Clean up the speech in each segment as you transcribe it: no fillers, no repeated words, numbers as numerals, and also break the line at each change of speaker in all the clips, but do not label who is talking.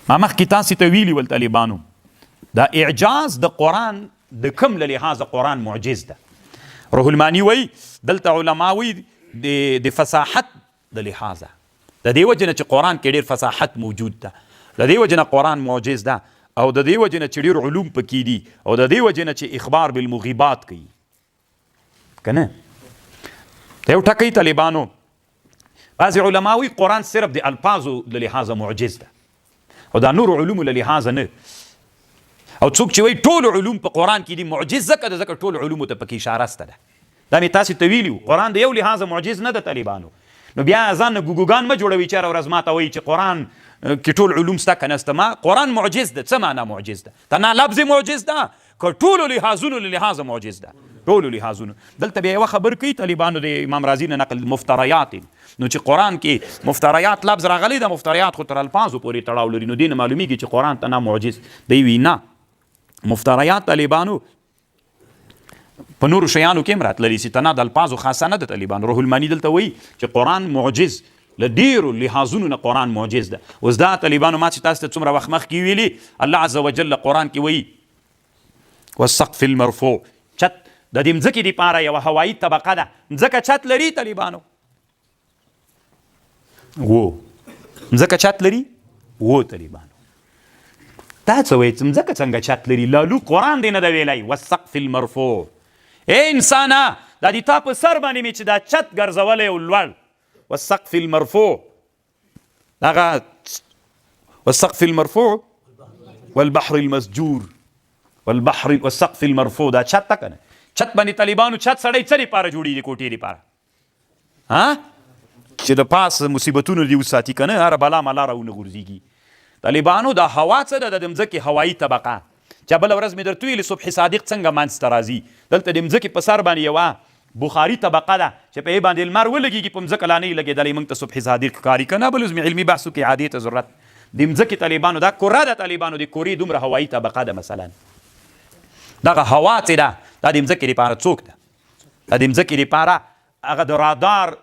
ما مخکې تاسې ته ویلي ول طالبانو، دا اعجاز د قرآن د کوم له لحاظه قرآن معجز ده. روح المانی وایي دلته علما وایي د فصاحت د لحاظه، د دې وجې نه چې قرآن کې ډېر فصاحت موجود ده، د دې وجې نه قرآن معجز ده، او د دې وجې نه چې ډېر علوم پکې دي، او د دې وجې نه چې اخبار بالمغیبات کوي که نه. ته یو ټکی طالبانو، بعضې علما وایي قرآن صرف د الفاظو له لحاظه معجز ده او دا نور علومو له لحاظه نه. او څوک چې وایي ټول علوم په قرآن کې دي معجز ځکه ده، ځکه ټول علومو ته پکې اشاره سته ده. دا مې تاسې ته ویلي وو، قرآن د یو لحاظه معجز نه ده طالبانو. نو بیا ځان نه ګوګوګان مه جوړوي چې هره ورځ ما ته وایي چې قرآن کې ټول علوم سته که نه سته. ما قرآن معجز ده، څه معنا معجز ده؟ تنها لفظ معجز ده که ټولو لحاظونو له لحاظه معجز ده؟ ټولو لحاظونو. دلته بیا یوه خبر کوي طالبانو، د امام رازي نه نقل مفتریات، نو چې قرآن کې مفتریات لفظ راغلی ده، مفتریات خو تر الفاظو پورې تړاو لري، نو دې نه معلومیږي چې قرآن ته نه معجز دی. وی نه مفتریات طالبانو په نورو شیانو کې هم راتللی سي، تنها د الفاظو خاصه نه ده طالبانو. روح المانی دلته وایي چې قرآن معجز له ډېرو لحاظونو نه قرآن معجز ده. اوس دا طالبانو ما چې تاسو ته څومره وخت مخکې ویلي، الله عز وجل قرآن کې وایي والسقف المرفوع، چت د دې مځکې دپاره یوه هوایي طبقه ده، مځکه چت لري طالبانو، وو مځکه چت لري وو طالبانو. تا څه وایې چې مځکه څنګه چت لري؟ لالو قرآن دې نه ده ویلی والسقف المرفوع. ای انسانه، دا د تا په سر باندې مې چې دا چت ګرځولی او لوړ، والسقف المرفوع، دغه والسقف المرفوع والبحر المسجور والبحر والسقف المرفوع، دا چت ده که نه؟ چت باندې طالبانو چت سړی څه لپاره جوړېږي؟ کوټې لپاره، ها چې د پاس مصیبتونو دی وساتي که نه، هره بلا ملا راونه غورځېږي. طالبانو دا هوا څه ده؟ د مځکې هوایي طبقه چې بله ورځ مې درته ویلې صبح صادق څنګه منځ ته راځي. دلته د مځکې په سر باندې یوه بخاري طبقه ده چې په باندې لمر ولګېږي، په مځکه لا نه لګېدلی، موږ ته صبح صادق ښکاري که نه. بل اوس مې علمي بحث وکړي، عادې ته ضرورت د مځکې طالبانو دا کره ده. طالبانو د کورې دومره هوایي طبقه ده مثلا، دغه هوا چې ده دا د مځکې لپاره څوک ده؟ دا د مځکې لپاره هغه د رادار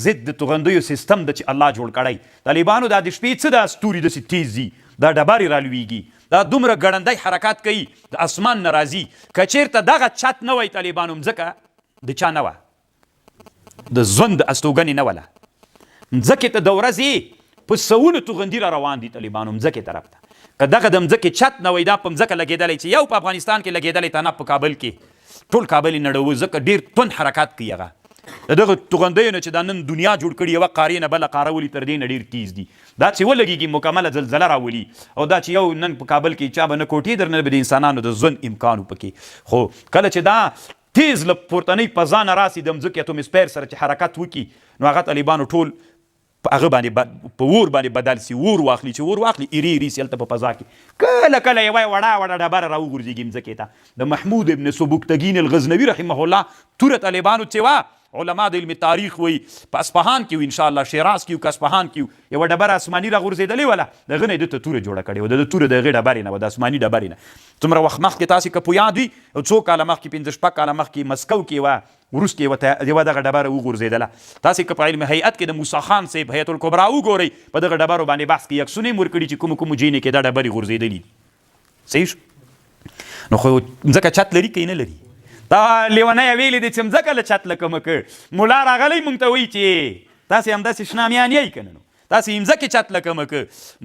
ضد د توغندیو سیستم ده چې الله جوړ کړی. طالبانو دا د شپې څه دا ستوري داسې تیز ځي، دا ډبرې رالویږي، دا دومره ګړندی حرکت کوي، د اسمان نه راځي. که چیرته دغه چت نه وای طالبانو، مځکه د چا نه وه، د ژوند د استوګنې نه وله. مځکې ته د ورځې په سوونو توغندي را روان دي طالبانو مځکې طرف ته. که دغه د مځکې چت نه وای، دا په مځکه لګېدلی چې یو په افغانستان کې لګېدلی ته نه په کابل کې ټول کابل یې نړوه، ځکه ډېر توند حرکت کوي. هغه د دغه توغندیو نه چې دا نن دنیا جوړ کړي، یوه قارې نه بله قاره ولي تر دې نه ډېر تیز دي. دا چې ولګېږي مکمله زلزله راولي. او دا چې یو نن په کابل کې چا به نه کوټې در نه به د انسانانو د ژوند امکان و پکې. خو کله چې دا تیز له پورتنۍ فضا نه راسي د مځکې اتومسفیر سره چې حرکت وکړي، نو هغه طالبانو ټول په هغه باندې په اور باندې بدل سي، اور واخلي، چې اور واخلي ایرې ایرې سي هلته په فضا کې. کله کله یوه وړه وړه ډبره راوغورځېږي مځکې ته. د محمود ابن سبکتګین الغزنوي رحمه الله توره طالبانو چې وه، علما د علم تاریخ وایي په اصفهان کې وو، ان شاء الله شیراز کې وو که اصفهان کې وو، یوه ډبره آسماني راغورځېدلې وله، د هغه نه یې ده ته توره جوړه کړې وه، د ده توره د هغې ډبرې نه وه، د آسماني ډبرې نه. څومره وخت مخکې تاسې که په یاد وي، یو څو کاله مخکې، پنځه شپږ کاله مخکې مسکو کې یوه وروسته یوه یوه دغه ډبره وغورځېدله. تاسې که په علم هیئت کې د موسی خان صاحب هیئت الکبرا وګورئ، په دغه ډبرو باندې بحث کوي، عکسونه یې هم ورکړي چې کومو کومو جینې کې دا ډبرې غورځېدلې دي. صحیح شو؟ نو خو مځکه چت لري که یې نه لري؟ دا لیونی ویلي دي چې مځکه له چت له کومه که ملا راغلی مونږ ته وایي چې تاسې همداسې شنه میان یئ که نه، نو تاسې مځکې چت له کومه که.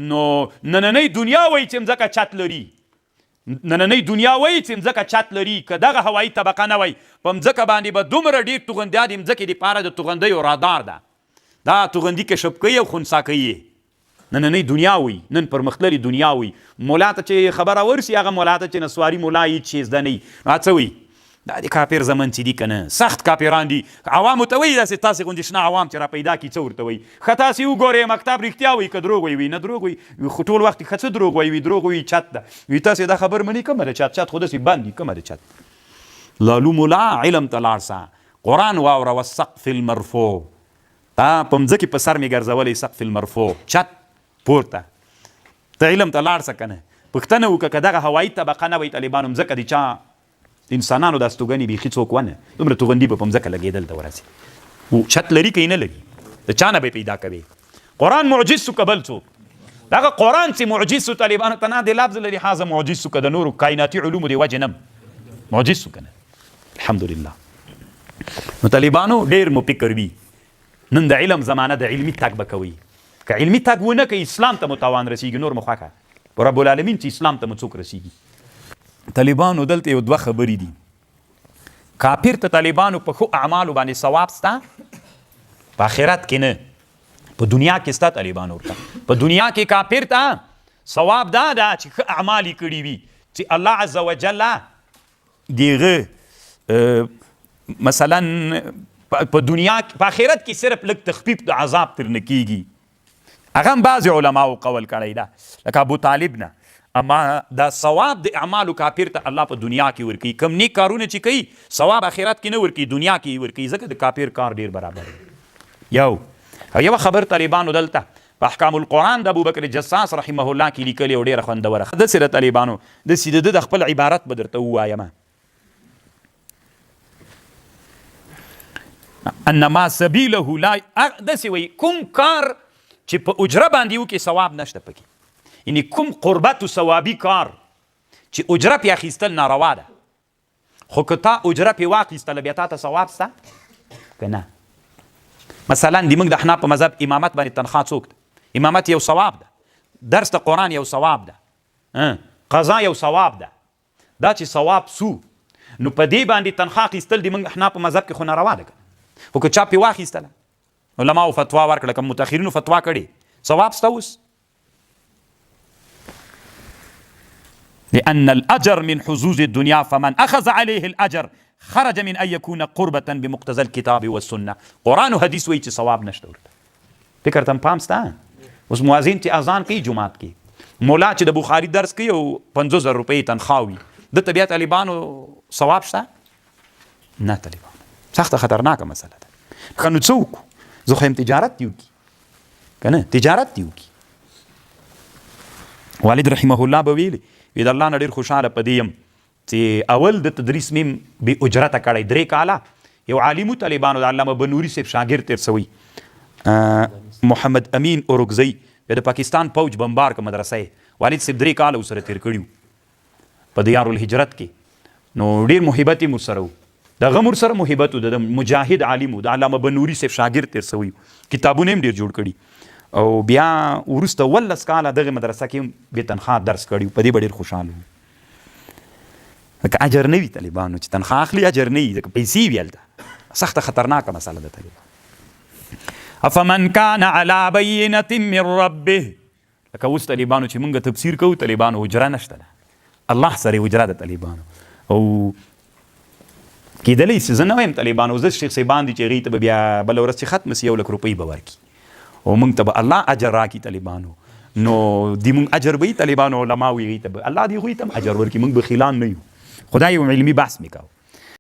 نو نننۍ دنیا وایي چې مځکه چت لري. نننۍ دنیا وایي چې مځکه چت لري. که دغه هوایي طبقه نه وای، په مځکه باندې به دومره ډېر توغندیا د مځکې دپاره د توغندیو رادار ده، دا توغندي کشف کوي او خنثا کوي یې. نننۍ دنیا وایي، نن پرمختللې دنیا وایي. ملا ته چې خبره ورسي، هغه ملا ته چې نسواري ملا هیڅ شی زده نه وي، نو هغه څه وایي؟ دا د کافر زمن چې دي که نه، سخت کافران دي. عوامو ته وایي داسې تاسې غوندې شنه عوام چې را پیدا کړي څه ورته وایي؟ ښه تاسې وګورئ مکتب رښتیا وایي که دروغ وایي؟ وي نه دروغ وایي، خو ټول وخت ښه څه دروغ وایي؟ وي دروغ وایي، چت ده. وي تاسې دا خبر منئ؟ کومه ده چت؟ چت خو داسې بند دي، کومه ده چت؟ لالو ملا علم ته لاړ سه، قرآن واوره، والسقف المرفوع، تا په مځکې په سر مې ګرځولی سقف المرفوع، چت پورته. ته علم ته لاړ سه که نه، پوښتنه وکړه که دغه هوایي طبقه نه وای طالبانو مځکه د چا انسانانو د استوګنې بیخي څوک ونه، دومره توغندي به په مځکه لګېدل د ورځې. چت لري که یې نه لري؟ د چا نه به پیدا کوي؟ قرآن معجز سو که بل څوک؟ دغه قرآن چې معجز سو طالبانو ته نه د لفظ له لحاظه معجز سو که د نورو کائناتي علومو د وجې نه معجز سو که نه. الحمدلله. نو طالبانو ډیر مو فکر وي، نن د علم زمانه د علمي تګ به کوي، که علمي تګ ونه کوي اسلام ته مو تاوان رسیږي، نور مو خوښه په رب العالمین چې اسلام ته مو څوک رسیږي. طالبانو دلته یو دوه خبرې دي. کافر ته طالبانو په ښو اعمالو باندې ثواب سته په آخرت کې نه، په دنیا کې سته. طالبانو ورته په دنیا کې کافر ته ثواب دا ده چې ښه اعمال یې کړي وي، چې الله عز وجل دیغه مثلا په دنیا په آخرت کې صرف لږ تخفیف د عذاب تر نه کیږي. هغه هم بعضې علماو قول کړی ده لکه ابو طالب نه. اما دا ثواب د اعمالو کافر ته الله په دنیا کې ورکوي، کوم نیک کارونه چې کوي ثواب آخرت کې نه ورکوي، دنیا کې یې ورکوي، ځکه د کافر کار ډیر برابر دی. یو او یوه خبر طالبانو دلته په احکام القرآن د ابوبکر جصاص رحمه الله کې لیکلې او ډېره خوندوره داسې د طالبانو داسې د ده د خپل عبارت به درته ووایم. ان ما سبیله لا داسې وایي، کوم کار چې په اجره باندې وکړي ثواب نشته پکې، یعنی کوم قربت و ثوابي کار چې اجره پې اخیستل ناروا ده، خو که تا اجره پې واخیستله بیا تا ته ثواب سته که نه؟ مثلا د موږ د احناف په مذهب امامت باندې تنخوا څوک ده؟ امامت یو ثواب ده، درس د قرآن یو ثواب ده، قضا یو ثواب ده. دا چې ثواب سو نو په دې باندې تنخوا اخیستل د موږ احناف په مذهب کې خو ناروا ده که، خو که چا پې واخیستله علماو فتوا ورکړه، که متأخرینو فتوا کړې ثواب سته اوس. لأن الأجر من حظوظ الدنيا فمن أخذ عليه الأجر خرج من أن يكون قربة بمقتضى الكتاب والسنة. قرآن و حدیث وایي چې ثواب نشته ورته. فکر ته پام سته؟ اوس مؤذن چې اذان کوي جومات کې، مولا چې د بخاري درس کوي او 50,000 روپۍ تنخوا وي، ده ته بیا طالبانو ثواب شته؟ نه طالبانو، سخته خطرناکه مسله ده. ښه نو څه وکړو؟ زه خو یم تجارت دې وکړي که نه، تجارت دې وکړي. والد رحمه الله به ویلي وی د الله نه ډېر خوشحاله په دې یم چې اول د تدریس مې بې اجرته کړی 3 کاله. یو عالم و طالبانو د علامه بنوري صاحب شاګرد تېر سوی محمد امین اورکزی، بیا د پاکستان پوج بمبار که مدرسه یې والد صاحب 3 کاله ورسره تېر کړي وو په دیار الهجرت کې. نو ډېر محبت یې ورسره و، د هغه هم ورسره محبت و، د مجاهد عالم و، د علامه بنوري صاحب شاګرد تېر سوی و، کتابونه یې هم ډېر جوړ کړي. او بیا وروسته 18 کاله دغې مدرسه کې هم بې تنخوا درس کړي، په دې به ډېر خوشحاله وو. ځکه اجر نه وي طالبانو چې تنخوا اخلي اجر نه وي، ځکه پیسې وي هلته. سخته خطرناکه مسله ده طالبان. افمن کان علی بینة من ربه، لکه اوس طالبانو چې مونږ تفسیر کوو طالبانو اجره نشته ده، الله سره اجره ده طالبانو. او کېدلی سي، زه نه وایم طالبانو، زه شیخ صاحبان دي چې هغوی ته به بیا بله ورځ چې ختمه سي 1 لک روپۍ به ورکړي او مونږ ته به الله اجر راکړي طالبانو. نو دې مونږ اجر به وي طالبانو، علماو هغوی ته به الله دې هغوی ته هم اجر ورکړي، مونږ بخیلان نه یو. خدای یو علمي بحث مې کاوه.